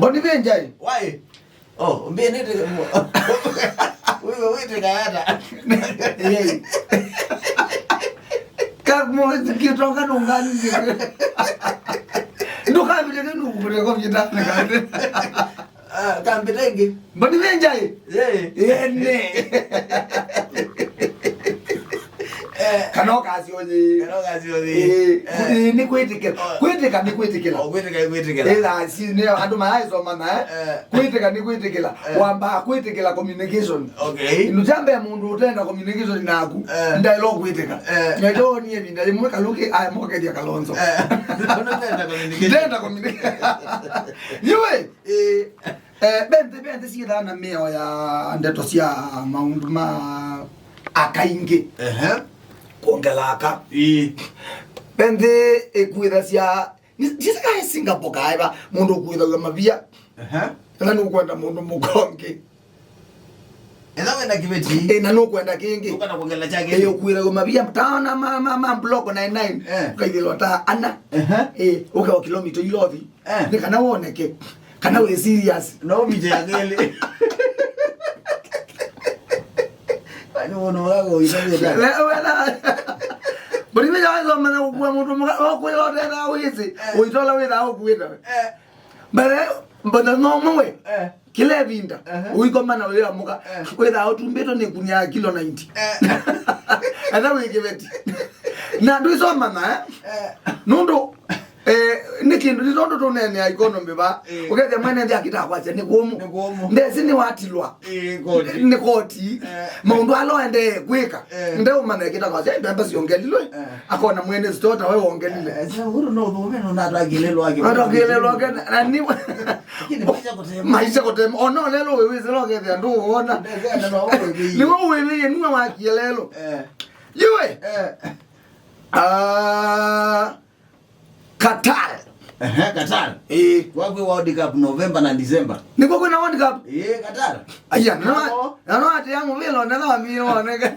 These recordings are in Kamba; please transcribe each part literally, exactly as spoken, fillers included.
Mboni ve njai. Why? Oh, mbie nĩte mo. Wewe wĩte kayata. Yei. Ka mo kitoka nungani. Ndukambile nukupeleka kwa vitani kande. Ah, kambile ngi. Mboni ve njai. Yei. Yene. Eh. Kana ũkasyothi. Kana ũkasyothi. Eh, eh, nĩ kwĩtĩkĩla. Oh. Kwĩtĩka nĩ kwĩtĩkĩla. Oh, kwĩtĩka nĩ kwĩtĩkĩla. Ĩla si nĩ andũ mayaisoma na, eh? Eh. Kwĩtĩka nĩ kwĩtĩkĩla. Eh. Wamba kwĩtĩkĩla communication. Okay. Ĩndũ kya mbee mũndũ ũtenda communication naku, eh, ndaĩlo kwĩtĩka. Eh. Nĩtoonie ĩvinda yĩmwe Kalũki aya mokethya Kalonzo. Eh. Ndenda communication. Ndenda communication. Yue. Eh. Eh, ve nthĩ, ve nthĩ syĩthaa na mĩao ya ndeto sya maũndũ ma aka ingĩ. Ehe. Kwongela aka. Ĩĩ. Ve nthĩ ĩkuĩthasya, ni-, ndisĩ kaĩ Singapore kaĩ va, mũndũ ũkuĩthaw'a mavia. Ehe. Ĩla nũkwenda mũndũ mũka ũngĩ. Ĩla wĩna kĩveti. Ĩ, na nũkwenda kĩngĩ. Ũkana kwongela kya kĩngĩ. Ĩ, ũkuĩthaw'a mavia, taona ma, ma, ma block nine nine. Eh. Ũkaithĩlwa ta ana. Ehe. Ĩ, ũkewa kilomita ilothi. Eh. Nĩ kana woneke. Kana wĩ serious. No ũmite ya kelĩ. Ani wono wako itaveta. Le wena. Bali mimi ya zo mana kwa mtu mwa kwa yote na wizi. Eh. Uitola witha au kuenda. Eh. Bale mbona no mwe. Eh. Kĩla ĩvinda, ehe, ũikomana ũyĩamũka, eh, wĩthaa ũtumbĩtwe nĩ ĩkunia ya kilo ninety. Eh. Etha wĩ kĩveti. Na ndwĩsomana, eh? Eh. Nũndũ, eh, nĩ kĩndũ, nĩ tondũ tũneenea economy va. Eh. Ũkethĩa mwene nthĩ akĩtaa kwasya nĩ kũmũ. Nĩ kũmũ. Ndesĩ nĩwatilwa. Eh, koti. Nĩ koti. Eh. Maũndũ ala ũendee kwĩka. Eh. Ndeũmanya ĩkĩta kwasya, "Mbembe siongelilwe." Eh. Akona mwene store ta we wongelile. Eh, sasa Uhuru no thome no natwakilelwa wake. Natwakilelwa wake, na ni lakini maisha kutema. Maisha kutema. Ona lelo wewe zelo ke ndio uona. Ndio, ndio, no, wewe. Ni wewe wewe ni wa kielelo. Eh. Yue. Eh. Ah. Qatar. Ehe, Qatar. Eh. Wakwĩ World Cup November na December. Nĩkw'o kwĩna World Cup? Eh, Qatar. Aya, no, no, no, ati ya mũvĩla ũnene wa mĩĩ woneka.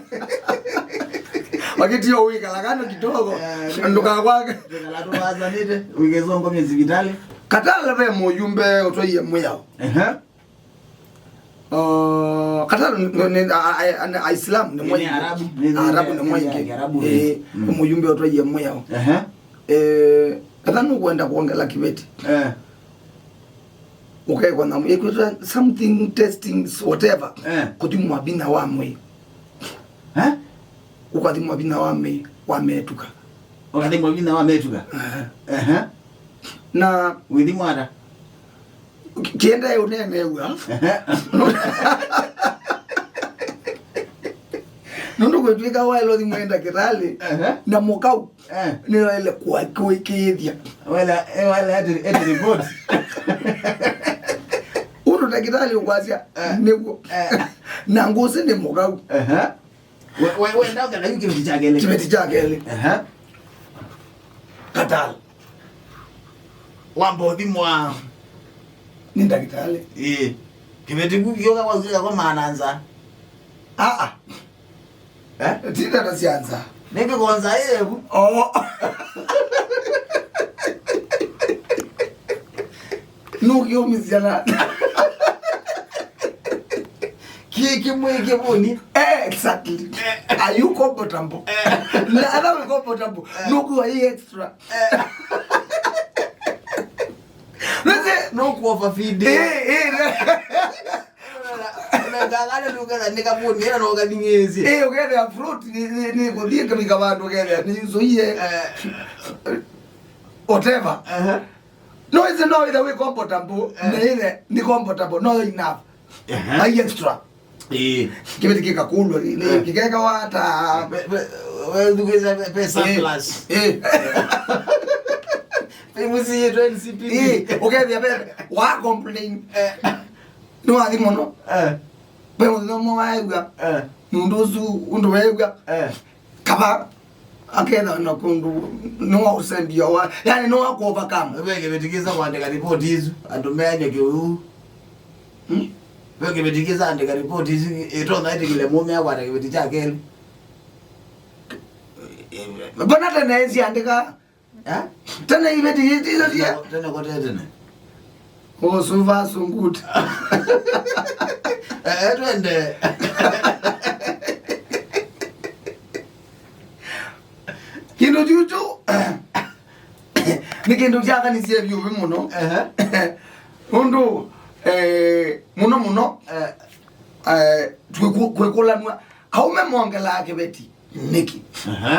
Wakĩtio wĩkala kando kidogo. Eh, ndũkakwake. Ndũkala tũvazanĩte, wĩkesongomie sivitali. Qatar ve mũyumbe ũtwaie mwĩao. Ehe. Uh, Qatar nĩ, nĩ, a, a, a, Aislam nĩ, nĩ mwaingĩ. Arabu, nĩ, nĩ, Arabu nĩ, nĩ mwaingĩ. Arabu, eh, mm. Mũyumbe ũtwaie mwĩao. Ehe. Eh, etha nũkwenda kwongela kĩveti. Eh. Ũkekwa na mwĩĩ, kwĩtwa something testing, whatever. Eh. Kũthimwa vinya wa mwĩĩ. Eh? Ũkathimwa vinya wa mwĩĩ, wa metuka. Ũkathimwa vinya wa metuka? Ehe. Ehe. Na wĩthimwa ata? Kĩendae ũneeneew'a. Ehe. Nũndũ kwĩtw'ĩka waĩlwa thimũ ĩ ndakĩtalĩ, ehe, na mũkau, eh, nĩwaĩle kũĩkĩĩthya. Waĩle, eh, waĩle eti, eti report. Ũndũ ndakĩtalĩ ũkwasya, eh, nĩw'o. Eh. Na ngũsĩ nĩ mũkau. Ehe. We, we, wenda ũkenda yu kĩveti kya kelĩ. Kĩveti kya kelĩ. Ehe. Qatar. Wamba ũthimwa. Nĩ ndakĩtalĩ. Ĩĩ. Kĩveti ku kĩoka kwa kĩka kwa maana nza. Ah, ah. Eh? Ti ndeto sya nza. Nĩ kĩkonza ĩvu. Oh. Nũkĩũmĩsya na. Kĩ kĩmwe kĩvũni. Eh, exactly. Eh. Are you comfortable? Eh. Na ala wĩ comfortable. Eh. Nũkwĩwa ĩ extra. Eh. Nũsĩ nũkuofa feed. Eh, eh. Ngangane nũketha nĩ kavũni, ĩla no kathing'ĩĩsye. Eh, ũkethĩa fruit nĩ, nĩ, nĩ kũthiĩ kavika vandũ ũkethĩa nĩ yũsũie. Eh. Whatever. Aha. No, ĩsĩ no ĩthe wĩ comfortable, eh, na ĩthe nĩ comfortable, no enough. Aha. Ai extra. Ĩĩ. Kĩveti kĩkakulwa, nĩ, eh, kĩkekawa ta. Ve, ve, ve, thukĩza ve, ve surplus. Ĩĩ. Ĩĩ. Ve mũsiĩ twenty C P D. Ĩĩ, ũkethĩa ve, wa complain. Eh. Nĩ wathi mũno. Eh. Ve mũthenya ũmwe waĩw'a. Eh. Mũndũ ũsu, ũndũ waĩw'a. Eh. Kava, aketha na kũndũ nĩwa ũsendia wa, yani nĩwa kuovercome. Ve kĩveti kĩsa kwandĩka ripoti isu, andũ meany'a kĩu. Hmm? Ve kĩveti kĩsa andĩka ripoti isu, ĩtonya ĩtĩkĩle mũme akwata kĩveti kya kelĩ. Mbona tene ĩsiandĩka? Eh? Tene iveti isu cia. Tene kote tene. Oh, so far, so good. Eh, eh, twende. Kĩndũ kyu kyu nĩ kĩndũ kyakanisye vyũvĩ mũno. Ehe. Nũndũ, eh, mũno mũno, eh, eh, twĩkũ-, kwĩkũlanw'a, aũme mongelaa kĩveti nĩkĩ? Ehe.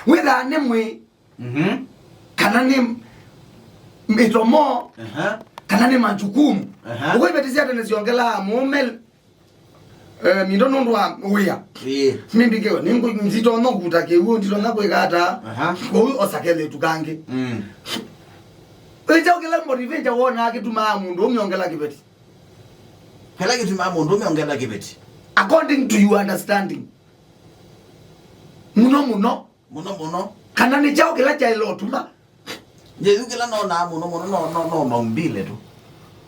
Wĩthaa nĩ mwĩĩ, mhm, kana nĩ mĩtomo, aha, kana nĩ majukumu. Aha. Ũkũ iveti sya tene syongelaa mũũme, eh, mindo nũndũ wa wĩa. Ĩĩ. Mĩmbĩkĩo, nĩngũ-, nditonya kũkuta kĩw'ũ, nditonya kwĩka ata, aha, kũu osa kelĩtu kangĩ. Mm. Ĩkyaũ kĩla motivate wonaa kĩtumaa mũndũ ũmyongela kĩveti? Kĩla kĩtumaa mũndũ ũmyongela kĩveti? According to your understanding. Mũno mũno. Mũno mũno. Kana nĩ kyaũ kĩla kyaĩle ũtuma? Yesu kĩla nonaa mũno mũno no, no, no maumbile tu.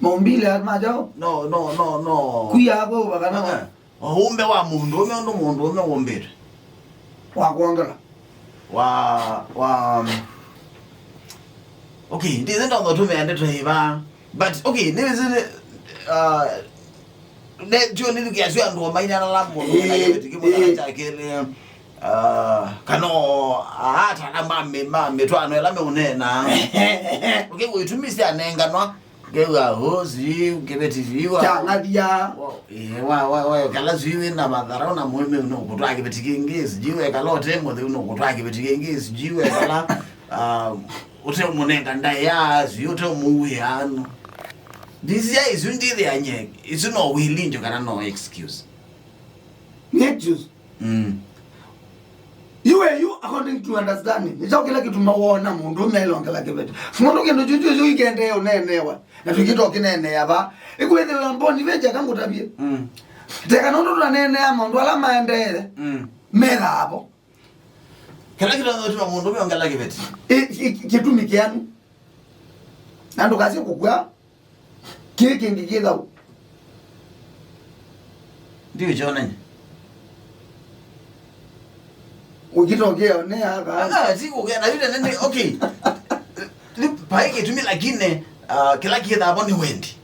Maumbile ma kyaũ? No, no, no, no. Kuya hapo kana? Ah, ah. Ũũmbe wa mũndũ ũme ũndũ mũndũ ũme wũmbĩtwe. Wa kuongela. Wa, wa, um, okay, ndize ndo ndo tumeende tuiva. But, okay, nĩ, uh, ne, tio nĩ thukia sio andũ mainana la mũndũ, ĩĩ, na kĩveti kĩmwe, ĩĩ, kana kya kelĩ. Ah, kana o, ah, atala ma mĩ-, ma mĩtwaano ĩla meũneena. Ũkĩw'a itumi syanenganwa, ũkĩw'a, "Oh, sijui kĩveti sijui wa, kyang'athia." Wa, eh, wa, wa, wa, kala sijui wĩ na mathara na mũĩme nũkũtwaa kĩveti kĩngĩ, sijui wekala ũte mũtheu nũkũtwaa kĩveti kĩngĩ, sijui wekala, ah, ũte mũnenga ndaĩa, sijui ũte mũuĩa. Ndisia isu ndithĩany'e, isu no wĩlingyo kana no excuse. Nĩ excuse. Mm. You were you, according to understanding. Nĩ kyaũ kĩla kĩtuma wona mũndũ ũme ailongela kĩveti? Mũndũ kĩndũ kyu kyu kĩkendee ũneenewa. Na tũkĩtwa kĩneenea va. Ĩkwĩthĩwa mboni venja kangũtavye. Mm. Teka nũndũ tũnaneenea maũndũ ala maendeee. Mm. Methaa vo. Kĩla kĩtonya ũtuma mũndũ ũme ongela kĩveti. Ĩ, ĩ, kĩtumi kĩanu. Na ndũkasye kũkw'a. Kĩĩ kĩngĩ kĩ thau. Ndiũkyonany'a. Ũkĩtokea ũneaka. Ah, si kũkĩa na yule nene, okay. Ni pai kĩtumi lakini, ah, kĩla kĩthavo nĩ wendi.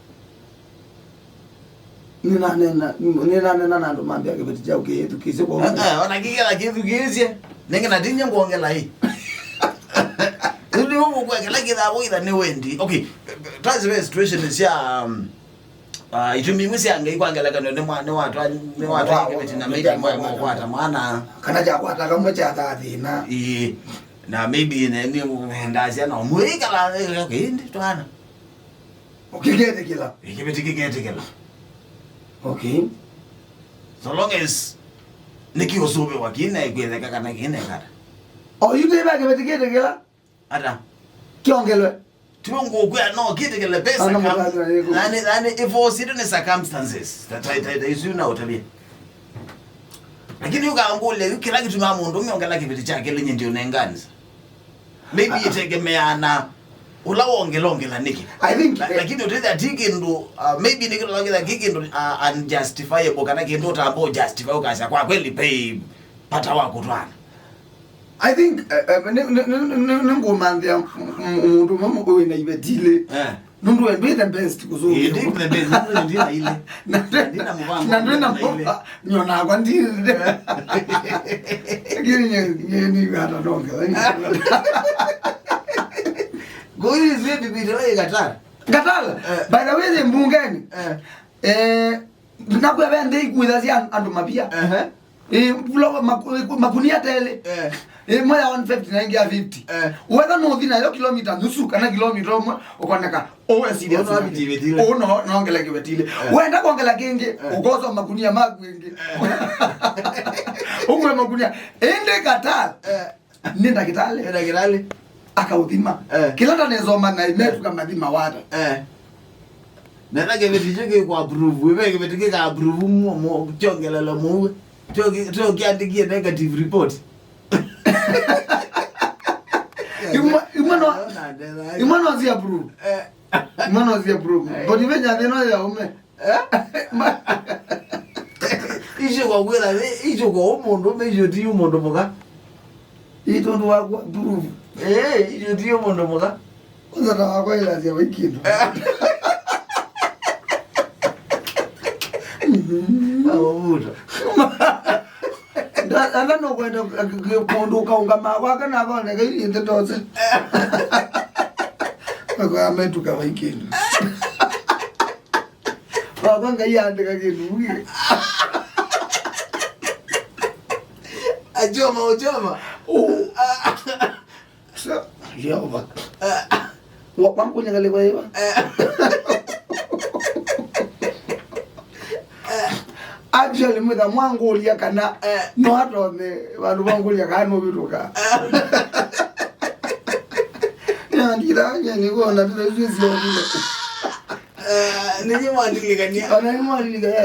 Nĩnanena, nĩnanena na andũ mambĩa kĩveti kyaũ kĩĩthukĩĩsye kwa. Ah, ah, ona kĩkĩla kĩthukĩĩsye. Nenge na tinya ngwongela ĩ. Ndio kwa kĩla kĩthavo itha nĩ wendi. Okay. Tazi we situation is ya, um, uh, itumi imwe sya Ngai kwa ngelekany'o nĩ mwa-, nĩ watwa, nĩ watwa kĩveti na maybe mwa mwa kwata mwana. Kana kyakwata kamwe kya thĩna. Ĩĩ. Na maybe nĩ, nĩ ndasia na mwĩkala, okay, ndi twana. Ũkĩketĩkĩla. Kĩveti kĩketĩkĩla. Okay. So long as nĩkĩũsũvĩwa kĩna ĩkwĩtheka kana kĩna ĩkata. O yu ndĩva kĩveti kĩtĩkĩla? Ata? Kĩongelwe. Tiwe ngũkwĩa no kĩtĩkĩle pesa. Ana kam-, mũtandao yĩkũ? Nani, nani, ĩvositwe nĩ circumstances. Ta, ta, ta, ta, isu na ũtavye. Lakini ũkangũlya, yu kĩla kĩtumaa mũndũ ũme ongela kĩveti kyake lenye ndio nenganisa. Maybe, ah, ah, ĩtegemeaa na ũla wongela ongela nĩkĩ. I think, la-, eh, lakini ũtethya ti kĩndũ, uh, maybe nĩ kĩndũ lakini ti kĩndũ, uh, unjustifiable kana kĩndũ ũtamba justify ũkasya kwa kweli pay pata wa kũtwana. I think, eh, eh, nĩ, nĩ, nĩ, nĩ, nĩngũmanthĩa m-, m-, mũndũ ũmwe wĩ na iveti ilĩ. Eh. Nũndũ we ndwĩ the best kũsũngĩa. Ĩĩ, ndi the best, nũndũ ndi na ilĩ. Na ndwĩ, ndĩ na mũvango, na ndwĩ na mũvango. Nyonakwa ndi. Lakini nye, nye nĩw'aa ta ndongela. Ngũi isu ndipitĩla ĩkatala. Katala. Eh. By the way, the mbungeni. Eh. Eh, nakwĩa ve nthĩ ikuitha sya andũ mavia. Ehe. Eh, vula maku-, makunia telĩ. Eh. Ĩmwe ya one fifty na ĩngĩ ya fifty. Eh. Wetha nũthi nayo kilomita nusu kana kilomita ũmwe, ũkoneka, "Ũũ e serious." Ũũ no nake. Avitivĩtile. Ũũ no, nongele kĩvetile. Eh. Wenda kwongela kĩngĩ, eh, ũkosa makunia maku ĩngĩ. Eh. Ũmwe makunia. Ĩndĩ Katala. Eh. Nĩ ndakĩtalĩ. Nĩ ndakĩtalĩ. Akaũthima. Eh. Kĩla ndanĩsoma na imetuka mathima wata. Eh. Nenda kĩveti kyo kĩkwa approve. Wĩve kĩveti kĩka approve mu-, mu-, kyongelele mũue. Kyo kĩ-, kyo kĩandĩkie negative report. Imwe, imwe no, imwe no si approve. Eh. Imwe no si approve. Eh. But ive nyathĩ no ya ume. Eh? Ma-, icio kwa kwĩra, icio kwa mũndũ, icio ti mũndũ mũka. Ĩ tondũ wa kwa proof. Eh, icio ti mũndũ mũka. Kwanza ta wakwa ĩlasya wa ikindu. Eh. Avuvuta. Nda- ata nũkwenda k- k- mũndũ ũkaũngama kwake na akoneka ili ndeto ose. Akoya metuka vaikĩndũ. Baba Ngai andĩka kĩndũ. Achoma, uchoma. Oh. So, Jehova. Wa- wamkũlya ngalĩko ĩva? Actually, mwĩtha mwangũlya kana no atonye vandũ vangũlya kana nũvĩtũka. Nĩandikĩla nye nĩkwona tũthaisyo syovile. Nĩnyĩ mwandĩlikania. Ona nĩ mwandĩlikania.